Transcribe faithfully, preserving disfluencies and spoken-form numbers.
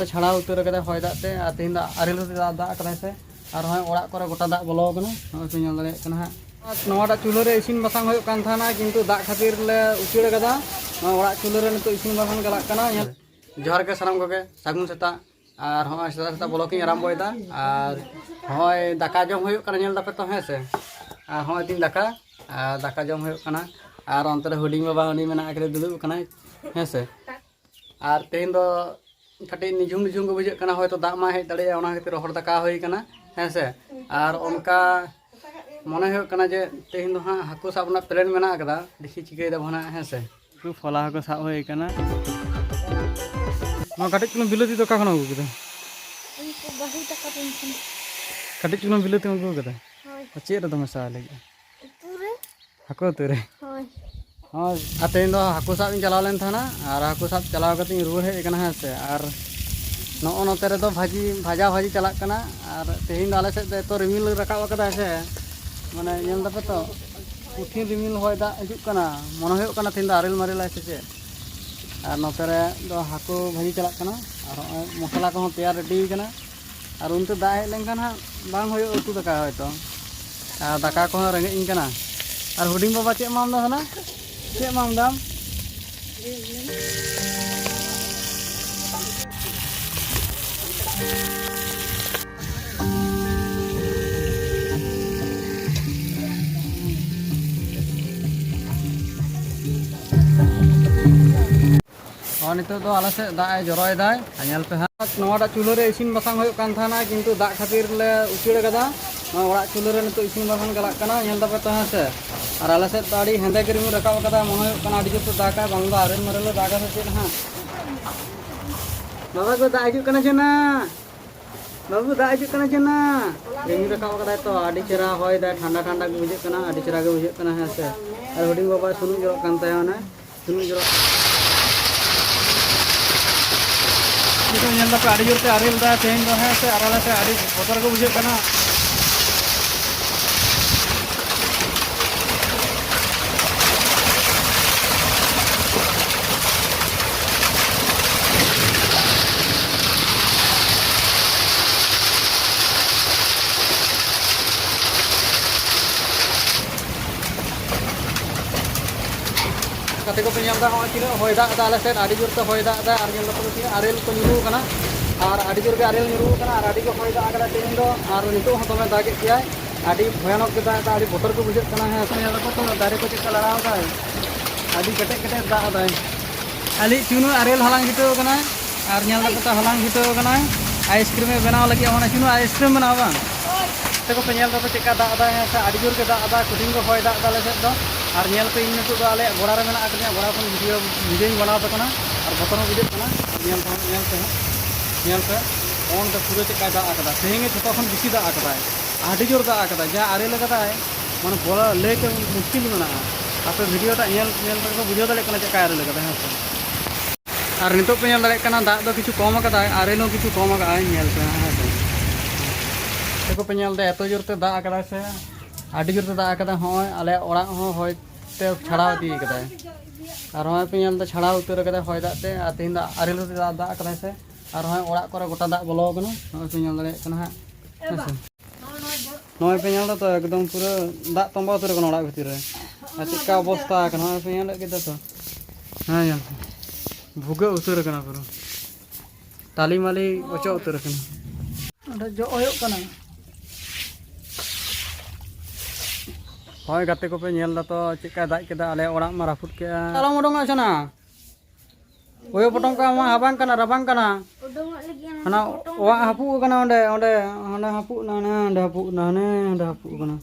ᱪᱷᱟᱲᱟᱣ ᱩᱛᱟᱹᱨ ᱠᱟᱫᱟᱭ ᱦᱚᱭ ᱫᱟᱜ ᱛᱮ, ᱟᱨ ᱛᱮᱦᱮᱧ ᱫᱚ ᱟᱨᱮᱞ ᱦᱚᱸ ᱫᱟᱜ, ᱫᱟᱜ ᱠᱟᱫᱟᱭ ᱥᱮ᱾ ᱟᱨ ᱦᱚᱸᱜᱼᱚᱭ ᱚᱲᱟᱜ ᱠᱚᱨᱮ ᱜᱚᱴᱟ ᱫᱟᱜ ᱵᱚᱞᱚ ᱟᱠᱟᱱᱟ, ᱱᱚᱜᱼᱚᱭ ᱯᱮ ᱧᱮᱞ ᱫᱟᱲᱮᱭᱟᱜ ᱠᱟᱱᱟ ᱦᱟᱸᱜ᱾ ᱟᱨ ᱱᱚᱣᱟᱴᱟᱜ ᱪᱩᱞᱦᱟᱹ ᱨᱮ ᱤᱥᱤᱱ ᱵᱟᱥᱟᱝ ᱦᱩᱭᱩᱜ ᱠᱟᱱ ᱛᱟᱦᱮᱱᱟ, ᱠᱤᱱᱛᱩ ᱫᱟᱜ ᱠᱷᱟᱹᱛᱤᱨ ᱞᱮ ᱩᱪᱟᱹᱲ ᱠᱟᱫᱟ᱾ ᱱᱚᱣᱟ ᱚᱲᱟᱜ ᱪᱩᱞᱦᱟᱹ ᱨᱮ ᱱᱤᱛᱚᱜ ᱤᱥᱤᱱ ᱵᱟᱥᱟᱝ ᱪᱟᱞᱟᱜ ᱠᱟᱱᱟ᱾ ᱧᱮᱞ, ᱡᱚᱦᱟᱨ ᱜᱮ ᱥᱟᱱᱟᱢ ᱠᱚᱜᱮ, ᱥᱟᱹᱜᱩᱱ ᱥᱮᱛᱟᱜ᱾ ᱟᱨ ᱦᱚᱸᱜᱼᱚᱭ ᱥᱮᱛᱟᱜ ᱥᱮᱛᱟᱜ ᱵᱞᱚᱜ ᱤᱧ ᱟᱨᱟᱢᱵᱚᱭᱮᱫᱟ᱾ ᱟᱨ ᱦᱚᱸᱜᱼᱚᱭ ᱫᱟᱠᱟ ᱡᱚᱢ ᱦᱩᱭᱩᱜ ᱠᱟᱱᱟ, ᱧᱮᱞ ᱫᱟᱯᱮ ᱛᱚ, ᱦᱮᱸ ᱥᱮ᱾ ᱟᱨ ᱦᱚᱸᱜᱼᱚᱭ ᱛᱤᱧ ᱫᱟᱠᱟ, ᱟᱨ ᱫᱟᱠᱟ ᱡᱚᱢ ᱦᱩᱭᱩᱜ ᱠᱟᱱᱟ᱾ ᱟᱨ ᱚᱱᱛᱮ ᱨᱮ ᱦᱩᱰᱤᱧ ᱵᱟᱵᱟ ᱩᱱᱤ ᱢᱮᱱᱟᱜ ᱟᱠᱟᱫᱮ, ᱫᱩᱲᱩᱵ ᱟᱠᱟᱱᱟᱭ, ᱦᱮᱸ ᱥᱮ᱾ ᱟᱨ ᱛᱮᱦᱮᱧ ᱫᱚ ᱠᱟᱹᱴᱤᱡ ᱱᱤᱡᱷᱩᱢ ᱱᱤᱡᱷᱩᱢ ᱜᱮ ᱵᱩᱡᱷᱟᱹᱜ ᱠᱟᱱᱟ, ᱦᱚᱭᱛᱳ ᱫᱟᱜ ᱢᱟ ᱦᱮᱡ ᱫᱟᱲᱮᱭᱟᱜᱼᱟ, ᱚᱱᱟ ᱠᱷᱟᱹᱛᱤᱨ ᱨᱚᱦᱚᱲ ᱫᱟᱠᱟ ᱦᱩᱭ ᱠᱟᱱᱟ, ᱦᱮᱸ ᱥᱮ᱾ ᱟᱨ ᱚᱱᱠᱟ ᱢᱚᱱᱮ ᱦᱩᱭᱩᱜ ᱠᱟᱱᱟ ᱡᱮ ᱛᱮᱦᱮᱧ ᱫᱚ ᱦᱟᱸᱜ ᱦᱟᱹᱠᱩ ᱥᱟᱵ ᱨᱮᱱᱟᱜ ᱯᱞᱮᱱ ᱢᱮᱱᱟᱜ ᱟᱠᱟᱫᱟ, ᱫᱮᱠᱷᱤ ᱪᱤᱠᱟᱹᱭ ᱫᱟᱵᱚᱱ ᱦᱟᱸᱜ, ᱦᱮᱸ ᱥᱮ᱾ ᱩᱱᱠᱩ ᱯᱷᱚᱞᱟ ᱦᱟᱹᱠᱩ ᱥᱟᱵ ᱦᱩᱭ ᱠᱟᱱᱟ᱾ ᱱᱚᱣᱟ ᱠᱟᱹᱴᱤᱡ ᱪᱩᱞᱩᱝ ᱵᱤᱞᱟᱹᱛᱤ ᱫᱚ ᱚᱠᱟ ᱠᱷᱚᱱᱮᱢ ᱟᱹᱜᱩ ᱠᱮᱫᱟ? ᱩᱱᱠᱩ ᱵᱟᱹᱦᱩ ᱛᱟᱠᱚ ᱴᱷᱮᱱ ᱠᱷᱚᱱ᱾ ᱠᱟᱹᱴᱤᱡ ᱪᱩᱞᱩᱝ ᱵᱤᱞᱟᱹᱛᱤᱢ ᱟᱹᱜᱩ ᱠᱟᱫᱟ? ᱦᱳᱭ᱾ ᱟᱨ ᱪᱮᱫ ᱨᱮᱫᱚ ᱢᱮᱥᱟ ᱞᱟᱹᱜᱤᱫ? ᱩᱛᱩ ᱨᱮ᱾ ᱦᱟᱹᱠᱩ ᱩᱛᱩ ᱨᱮ? ᱦᱳᱭ᱾ ᱦᱳᱭ, ᱟᱨ ᱛᱮᱦᱮᱧ ᱫᱚ ᱦᱟᱹᱠᱩ ᱥᱟᱵ ᱤᱧ ᱪᱟᱞᱟᱣ ᱞᱮᱱ ᱛᱟᱦᱮᱱᱟ, ᱟᱨ ᱦᱟᱹᱠᱩ ᱥᱟᱵ ᱪᱟᱞᱟᱣ ᱠᱟᱛᱮ ᱤᱧ ᱨᱩᱣᱟᱹᱲ ᱦᱮᱡ ᱟᱠᱟᱱᱟ, ᱦᱮᱸ ᱥᱮ᱾ ᱟᱨ ᱱᱚᱜᱼᱚ ᱱᱚᱛᱮ ᱨᱮᱫᱚ ᱵᱷᱟᱹᱡᱤ, ᱵᱷᱟᱡᱟ ᱵᱷᱟᱹᱡᱤ ᱪᱟᱞᱟᱜ ᱠᱟᱱᱟ᱾ ᱟᱨ ᱛᱮᱦᱮᱧ ᱫᱚ ᱟᱞᱮ ᱥᱮᱫ ᱫᱚ ᱮᱛᱚ ᱨᱤᱢᱤᱞ ᱨᱟᱠᱟᱵ ᱟᱠᱟᱫᱟᱭ ᱥᱮ, ᱢᱟᱱᱮ, ᱧᱮᱞ ᱫᱟᱯᱮ ᱛᱚ, ᱠᱚᱴᱷᱤᱱ ᱨᱤᱢᱤᱞ ᱦᱚᱭ ᱫᱟᱜ ᱦᱤᱡᱩᱜ ᱠᱟᱱᱟ᱾ ᱢᱚᱱᱮ ᱦᱩᱭᱩᱜ ᱠᱟᱱᱟ ᱛᱮᱦᱮᱧ ᱫᱚ ᱟᱨᱮᱞ ᱢᱟᱨᱮᱞᱟᱭ ᱥᱮ ᱪᱮᱫ᱾ ᱟᱨ ᱱᱚᱛᱮ ᱨᱮ ᱫᱚ ᱦᱟᱹᱠᱩ ᱵᱷᱟᱹᱡᱤ ᱪᱟᱞᱟᱜ ᱠᱟᱱᱟ, ᱟᱨ ᱱᱚᱜᱼᱚᱭ ᱢᱚᱥᱞᱟ ᱠᱚᱦᱚᱸ ᱛᱮᱭᱟᱨ ᱨᱮᱰᱤ ᱠᱟᱱᱟ᱾ ᱟᱨ ᱚᱱᱛᱮ ᱫᱟᱜ ᱦᱮᱡ ᱞᱮᱱᱠᱷᱟᱱ ᱦᱟᱸᱜ ᱵᱟᱝ ᱦᱩᱭᱩᱜᱼᱟ ᱩᱛᱩ ᱫᱟᱠᱟ ᱦᱚᱭᱛᱚ᱾ ᱟᱨ ᱫᱟᱠᱟ ᱠᱚᱦᱚᱸ ᱨᱮᱸᱜᱮᱡ ᱤᱧ ᱠᱟᱱᱟ᱾ ᱟᱨ ᱦᱩᱰᱤᱧ ᱵᱟᱵᱟ ᱪᱮᱫ ᱮᱢᱟᱢ ᱫᱟ ᱥᱟᱱᱟ? ᱪᱮᱫ ᱮᱢᱟᱢ ᱫᱟᱢ? ᱱᱚᱜᱼᱚᱭ ᱱᱤᱛᱚᱜ ᱫᱚ ᱟᱞᱮ ᱥᱮᱫ ᱫᱟᱜ ᱮ ᱡᱚᱨᱚᱭᱮᱫᱟᱭ, ᱟᱨ ᱧᱮᱞ ᱯᱮ ᱦᱟᱸᱜ᱾ ᱱᱚᱣᱟᱴᱟᱜ ᱪᱩᱞᱦᱟᱹ ᱨᱮ ᱤᱥᱤᱱ ᱵᱟᱥᱟᱝ ᱦᱩᱭᱩᱜ ᱠᱟᱱ ᱛᱟᱦᱮᱱᱟ, ᱠᱤᱱᱛᱩ ᱫᱟᱜ ᱠᱷᱟᱹᱛᱤᱨ ᱞᱮ ᱩᱪᱟᱹᱲ ᱠᱟᱫᱟ᱾ ᱱᱚᱣᱟ ᱚᱲᱟᱜ ᱪᱩᱞᱦᱟᱹ ᱨᱮ ᱱᱤᱛᱚᱜ ᱤᱥᱤᱱ ᱵᱟᱥᱟᱝ ᱪᱟᱞᱟᱜ ᱠᱟᱱᱟ, ᱧᱮᱞ ᱫᱟᱯᱮ ᱛᱚ, ᱦᱮᱸ ᱥᱮ᱾ ᱟᱨ ᱟᱞᱮ ᱥᱮᱫ ᱫᱚ ᱟᱹᱰᱤ ᱦᱮᱸᱫᱮ ᱜᱮ ᱨᱤᱢᱤᱞ ᱨᱟᱠᱟᱵ ᱠᱟᱫᱟ, ᱢᱚᱱᱮ ᱦᱩᱭᱩᱜ ᱠᱟᱱᱟ ᱟᱹᱰᱤ ᱡᱳᱨ ᱛᱮ ᱫᱟᱜᱟᱭ, ᱵᱟᱝ ᱫᱚ ᱟᱨᱮᱞ ᱢᱟᱨᱮᱞ ᱮ ᱫᱟᱜᱟ ᱥᱮ ᱪᱮᱫ ᱦᱟᱸᱜ᱾ ᱵᱟᱵᱟ ᱜᱚ, ᱫᱟᱜ ᱦᱤᱡᱩᱜ ᱠᱟᱱᱟ ᱪᱮ ᱱᱟ? ᱵᱟᱹᱵᱩ, ᱫᱟᱜ ᱦᱤᱡᱩᱜ ᱠᱟᱱᱟ ᱪᱮ ᱱᱟ? ᱨᱤᱢᱤᱞ ᱨᱟᱠᱟᱵ ᱠᱟᱫᱟᱭ ᱛᱚ, ᱟᱹᱰᱤ ᱪᱮᱦᱨᱟ ᱦᱚᱭ ᱫᱟᱭ, ᱴᱷᱟᱱᱰᱟ ᱴᱷᱟᱱᱰᱟ ᱜᱮ ᱵᱩᱡᱷᱟᱹᱜ ᱠᱟᱱᱟ, ᱟᱹᱰᱤ ᱪᱮᱦᱨᱟ ᱜᱮ ᱵᱩᱡᱷᱟᱹᱜ ᱠᱟᱱᱟ, ᱦᱮᱸ ᱥᱮ᱾ ᱟᱨ ᱦᱩᱰᱤᱧ ᱵᱟᱵᱟ ᱥᱩᱱᱩᱡ ᱡᱚᱨᱚᱜ ᱠᱟᱱ ᱛᱟᱭᱟ, ᱚᱱᱮ ᱥᱩᱱᱩᱡ ᱡᱚᱨᱚᱜ᱾ ᱱᱤᱛᱚᱜ ᱧᱮᱞ ᱫᱟᱯᱮ ᱟᱹᱰᱤ ᱡᱳᱨ ᱛᱮ ᱟᱨᱮᱞ ᱫᱟᱭ ᱛᱮᱦᱮᱧ ᱫᱚ, ᱦᱮᱸ ᱥᱮ, ᱟᱨ ᱟᱞᱮ ᱥᱮᱫ ᱟᱹᱰᱤ ᱵᱚᱛᱚᱨ ᱜᱮ ᱵᱩᱡᱷᱟᱹᱜ ᱠᱟᱱᱟ᱾ ᱜᱟᱛᱮ ᱠᱚᱯᱮ ᱧᱮᱞ ᱮᱫᱟ, ᱦᱚᱸᱜᱼᱚᱭ ᱛᱤᱱᱟᱹᱜ ᱦᱚᱭ ᱫᱟᱜ ᱮᱫᱟ ᱟᱞᱮ ᱥᱮᱫ, ᱟᱹᱰᱤ ᱡᱳᱨ ᱛᱮ ᱦᱚᱭ ᱫᱟᱜ ᱮᱫᱟ᱾ ᱟᱨ ᱧᱮᱞ ᱫᱟᱯᱮ ᱛᱤᱱᱟᱹᱜ ᱟᱨᱮᱞ ᱠᱚ ᱧᱩᱨᱩ ᱟᱠᱟᱱᱟ, ᱟᱨ ᱟᱹᱰᱤ ᱡᱳᱨ ᱜᱮ ᱟᱨᱮᱞ ᱧᱩᱨᱩ ᱟᱠᱟᱱᱟ, ᱟᱨ ᱟᱹᱰᱤ ᱜᱮ ᱦᱚᱭ ᱫᱟᱜ ᱟᱠᱟᱫᱟ ᱛᱮᱦᱮᱧ ᱫᱚ᱾ ᱟᱨ ᱱᱤᱛᱚᱜ ᱦᱚᱸ ᱫᱚᱢᱮ ᱫᱟᱜᱮᱫ ᱜᱮᱭᱟᱭ, ᱟᱹᱰᱤ ᱵᱷᱚᱭᱟᱱᱚᱠ ᱜᱮ ᱫᱟᱜ ᱮᱫᱟ, ᱟᱹᱰᱤ ᱵᱚᱛᱚᱨ ᱜᱮ ᱵᱩᱡᱷᱟᱹᱜ ᱠᱟᱱᱟ᱾ ᱦᱮᱸ, ᱧᱮᱞ ᱫᱟᱯᱮ ᱛᱚ ᱫᱟᱨᱮ ᱠᱚ ᱪᱮᱫ ᱞᱮᱠᱟ ᱞᱟᱲᱟᱣ ᱮᱫᱟᱭ, ᱟᱹᱰᱤ ᱠᱮᱴᱮᱡ ᱠᱮᱴᱮᱡ ᱫᱟᱜ ᱮᱫᱟᱭ᱾ ᱟᱞᱮ ᱪᱩᱱᱩ ᱟᱨᱮᱞ ᱦᱟᱞᱟᱝ ᱪᱷᱩᱴᱟᱹᱣ ᱟᱠᱟᱱᱟᱭ, ᱟᱨ ᱧᱮᱞ ᱫᱟᱯᱮ ᱛᱚ ᱦᱟᱞᱟᱝ ᱪᱷᱩᱴᱟᱹᱣ ᱟᱠᱟᱱᱟᱭ, ᱟᱭᱤᱥᱠᱨᱤᱢ ᱮ ᱵᱮᱱᱟᱣ ᱞᱟᱹᱜᱤᱫ᱾ ᱚᱱᱟ ᱪᱩᱱᱩ ᱟᱭᱤᱥᱠᱨᱤᱢ ᱵᱮᱱᱟᱣ ᱵᱟᱝ? ᱛᱮ ᱠᱚᱯᱮ ᱧᱮᱞ ᱫᱟᱯᱮ ᱪᱮᱫ ᱞᱮᱠᱟ ᱫᱟᱜ ᱮᱫᱟᱭ, ᱦᱮᱸ ᱥᱮ? ᱟᱹᱰᱤ ᱡᱳᱨ ᱜᱮ ᱫᱟᱜ ᱮᱫᱟ, ᱠᱚᱴᱷᱤᱱ ᱜᱮ ᱦᱚᱭ ᱫᱟᱜ ᱮᱫᱟ ᱟᱞᱮ ᱥᱮᱫ ᱫᱚ᱾ ᱟᱨ ᱧᱮᱞ ᱯᱮ, ᱤᱧ ᱱᱤᱛᱚᱜ ᱫᱚ ᱟᱞᱮᱭᱟᱜ ᱜᱚᱲᱟ ᱨᱮ ᱢᱮᱱᱟᱜ ᱟᱠᱟᱫᱤᱧᱟ, ᱜᱚᱲᱟ ᱠᱷᱚᱱ ᱵᱷᱤᱰᱤᱭᱳ, ᱵᱷᱤᱰᱤᱭᱳᱧ ᱵᱮᱱᱟᱣ ᱟᱯᱮ ᱠᱟᱱᱟ᱾ ᱟᱨ ᱵᱚᱛᱚᱨ ᱦᱚᱸ ᱵᱩᱡᱷᱟᱹᱜ ᱠᱟᱱᱟ᱾ ᱧᱮᱞ ᱯᱮ, ᱧᱮᱞ ᱯᱮ ᱦᱟᱸᱜ, ᱧᱮᱞ ᱯᱮ, ᱚᱱᱛᱮ ᱯᱩᱨᱟᱹ ᱪᱮᱫ ᱞᱮᱠᱟᱭ ᱫᱟᱜ ᱟᱠᱟᱫᱟ᱾ ᱛᱮᱦᱮᱧ ᱜᱮ ᱡᱷᱚᱛᱚ ᱠᱷᱚᱱ ᱵᱮᱥᱤ ᱫᱟᱜ ᱟᱠᱟᱫᱟᱭ, ᱟᱹᱰᱤ ᱡᱳᱨ ᱫᱟᱜ ᱟᱠᱟᱫᱟᱭ, ᱡᱟ ᱟᱨᱮᱞ ᱟᱠᱟᱫᱟᱭ, ᱢᱟᱱᱮ ᱵᱚᱞᱟ ᱞᱟᱹᱭ ᱛᱮ ᱢᱩᱥᱠᱤᱞ ᱢᱮᱱᱟᱜᱼᱟ᱾ ᱟᱯᱮ ᱵᱷᱤᱰᱤᱭᱳ ᱴᱟᱜ ᱧᱮᱞ, ᱧᱮᱞ ᱛᱮᱜᱮ ᱯᱮ ᱵᱩᱡᱷᱟᱹᱣ ᱫᱟᱲᱮᱭᱟᱜ ᱠᱟᱱᱟ ᱪᱮᱫ ᱞᱮᱠᱟ ᱟᱨᱮᱞ ᱟᱠᱟᱫᱟᱭ, ᱦᱮᱸ ᱥᱮ? ᱟᱨ ᱱᱤᱛᱚᱜ ᱯᱮ ᱧᱮᱞ ᱫᱟᱲᱮᱭᱟᱜ ᱠᱟᱱᱟ, ᱫᱟᱜ ᱫᱚ ᱠᱤᱪᱷᱩ ᱠᱚᱢ ᱟᱠᱟᱫᱟᱭ, ᱟᱨᱮᱞ ᱦᱚᱸ ᱠᱤᱪᱷᱩ ᱠᱚᱢ ᱟᱠᱟᱫᱟᱭ, ᱧᱮᱞ ᱯᱮ ᱦᱟᱸᱜ, ᱦᱮᱸ ᱥᱮ? ᱪᱮᱫ ᱠᱚᱯᱮ ᱧᱮᱞ ᱮᱫᱟ, ᱮᱛᱚ ᱡᱳᱨ ᱛᱮ ᱫᱟᱜ ᱟᱠᱟᱫᱟᱭ ᱥᱮ, ᱟᱹᱰᱤ ᱡᱳᱨ ᱛᱮ ᱫᱟᱜ ᱟᱠᱟᱫᱟᱭ᱾ ᱦᱚᱸᱜᱼᱚᱭ ᱟᱞᱮᱭᱟᱜ ᱚᱲᱟᱜ ᱦᱚᱸ ᱦᱚᱭ ᱛᱮ ᱪᱷᱟᱲᱟᱣ ᱤᱫᱤ ᱠᱟᱫᱟᱭ᱾ ᱟᱨ ᱦᱚᱸᱜᱼᱚᱭ ᱯᱮ ᱧᱮᱞ ᱮᱫᱟ, ᱪᱷᱟᱲᱟᱣ ᱩᱛᱟᱹᱨ ᱟᱠᱟᱫᱟᱭ ᱦᱚᱭ ᱫᱟᱜ ᱛᱮ᱾ ᱟᱨ ᱛᱮᱦᱮᱧ ᱫᱚ ᱟᱨᱮᱞ ᱦᱚᱸ ᱫᱟᱜ, ᱫᱟᱜ ᱟᱠᱟᱫᱟᱭ ᱥᱮ᱾ ᱟᱨ ᱦᱚᱸᱜᱼᱚᱭ ᱚᱲᱟᱜ ᱠᱚᱨᱮ ᱜᱚᱴᱟ ᱫᱟᱜ ᱵᱚᱞᱚ ᱟᱠᱟᱱᱟ, ᱱᱚᱜᱼᱚᱭ ᱯᱮ ᱧᱮᱞ ᱫᱟᱲᱮᱭᱟᱜ ᱠᱟᱱᱟ ᱦᱟᱸᱜ, ᱦᱮᱸ ᱥᱮ? ᱱᱚᱜᱼᱚᱭ ᱯᱮ ᱧᱮᱞ ᱫᱟ ᱛᱚ, ᱮᱠᱫᱚᱢ ᱯᱩᱨᱟᱹ ᱫᱟᱜ ᱛᱚᱸᱵᱟ ᱩᱛᱟᱹᱨ ᱟᱠᱟᱱᱟ ᱚᱲᱟᱜ ᱵᱷᱤᱛᱤᱨ ᱨᱮ᱾ ᱟᱨ ᱪᱮᱫᱠᱟ ᱚᱵᱚᱥᱛᱟ ᱟᱠᱟᱱᱟ, ᱱᱚᱜᱼᱚᱭ ᱯᱮ ᱧᱮᱞᱮᱫ ᱜᱮᱭᱟ ᱛᱚ᱾ ᱦᱮᱸ, ᱧᱮᱞ ᱯᱮ, ᱵᱷᱩᱜᱟᱹᱜ ᱩᱛᱟᱹᱨ ᱟᱠᱟᱱᱟ ᱯᱩᱨᱟᱹ, ᱴᱟᱞᱤ ᱢᱟᱞᱤ ᱚᱪᱚᱜ ᱩᱛᱟᱹᱨ ᱟᱠᱟᱱᱟ᱾ ᱚᱸᱰᱮ ᱡᱚᱜ ᱦᱩᱭᱩᱜ ᱠᱟᱱᱟ᱾ ᱦᱳᱭ ᱜᱟᱛᱮ ᱠᱚᱯᱮ ᱧᱮᱞ ᱫᱟ ᱛᱚ, ᱪᱮᱫᱠᱟᱭ ᱫᱟᱜ ᱠᱮᱫᱟ, ᱟᱞᱮ ᱚᱲᱟᱜ ᱢᱟ ᱨᱟᱹᱯᱩᱫ ᱠᱮᱫᱼᱟ᱾ ᱟᱞᱚᱢ ᱚᱰᱚᱝᱟ ᱥᱚᱱᱟ᱾ ᱚᱭᱳ ᱯᱚᱴᱚᱢ ᱠᱟᱜ ᱢᱟ, ᱦᱟᱵᱟᱝ ᱠᱟᱱᱟ, ᱨᱟᱵᱟᱝ ᱠᱟᱱᱟ᱾ ᱩᱰᱩᱝᱚᱜ ᱞᱟᱹᱜᱤᱫ ᱚᱱᱟ ᱯᱚᱴᱚᱢ ᱚᱣᱟᱜ ᱠᱟᱜ ᱦᱟᱹᱯᱩᱜ ᱟᱠᱟᱱᱟ ᱚᱸᱰᱮ, ᱚᱸᱰᱮ, ᱦᱟᱱᱮ ᱦᱟᱹᱯᱩᱜ ᱱᱟ, ᱦᱟᱱᱮ ᱦᱟᱸᱰᱮ ᱦᱟᱹᱯᱩᱜ ᱱᱟ, ᱦᱟᱱᱮ ᱦᱟᱸᱰᱮ ᱦᱟᱹᱯᱩᱜ ᱟᱠᱟᱱᱟ᱾